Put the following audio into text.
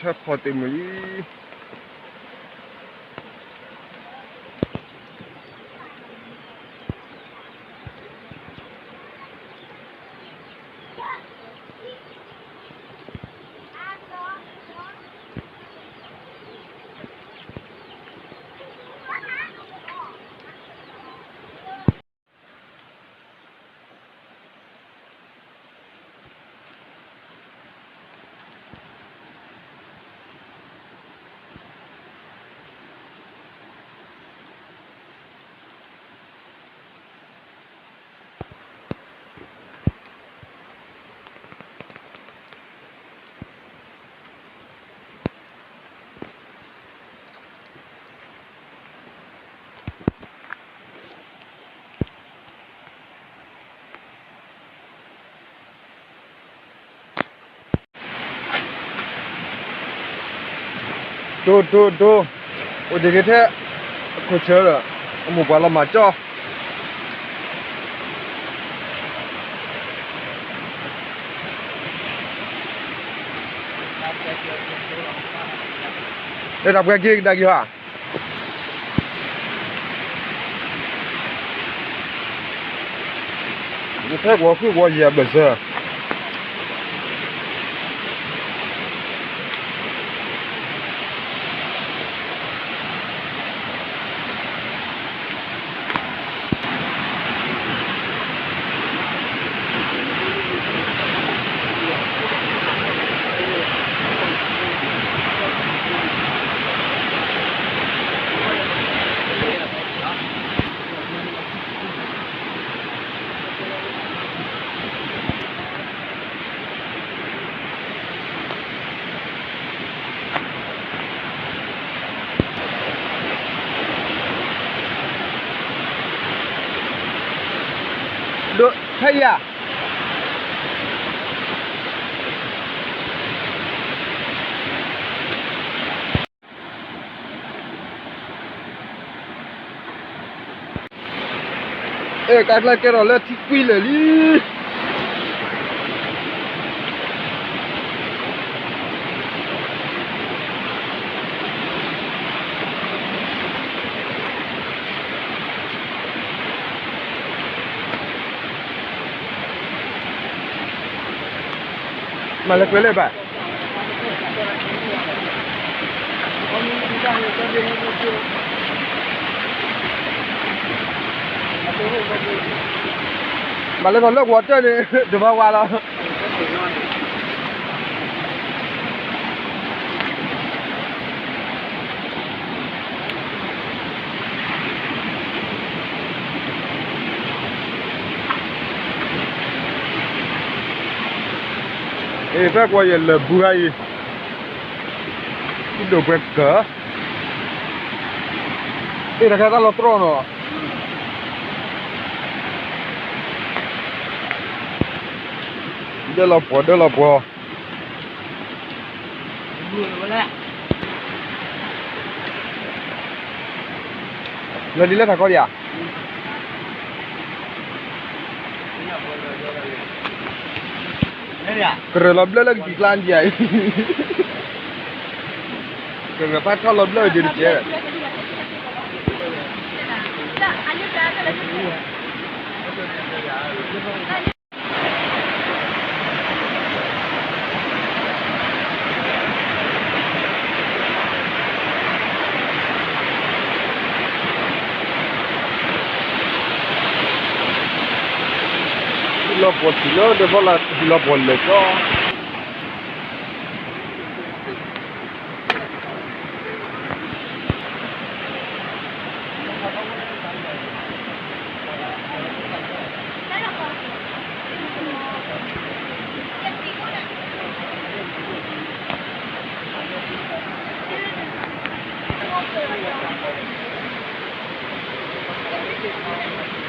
ထၢဖီတ့ၢ်မုၢ်လံ. ဒိၣ်ဒိၣ်ဒိၣ်, အိၣ်ဒံးက့ၤထဲ အခိၣ်ဆၢဒီး အမိၢ်ပှၢ်လီၤမၢ်ကၠီ လၢတၢ်ပှဲၤက့ၤကဒါက့ၤဟီ. ယဖဲကဝီၤဃုကဝီၤယဲၢ်ဘၢၣ်စၢၤ ဒိၣ်ဖဲယၤ အဲ ကါကျၢၢ်ကဲထီၣ်လၢထံကွံလၢာ်လံ. မၤလၢကွဲးလၢဘၣ် မၤလၢထီၣ်လၢကဝီၤတၢၢ်န့ၣ် တဘၣ်ဝါလီၤ. အ့ ဖဲကွၢ်ယဲၢ်လၢာ်ဘုခါအံၤ ဒိၣ်ပှဲၤကၢၢ် အ့ တၢ်ခါတၢ်လီၤတြီၢ်နီၤ ဒၢလီၤပှီၢ် ဒၢလီၤပှီၢ် လၢဒ်လဲၣ်ထးကီဒံးဧါ ကရၢၢ်လီၤဘျၢလၢကသံၣ်ကျါဒံးဧါအံၤ ကရၢၢ်ဖးထီၣ်လီၤဘျၢဒံးတကဲးလီၤပှီၢ်ထံၣ်လၢဒၢဖီလာ် လီၤပှီၢ်လၢာ်ကီ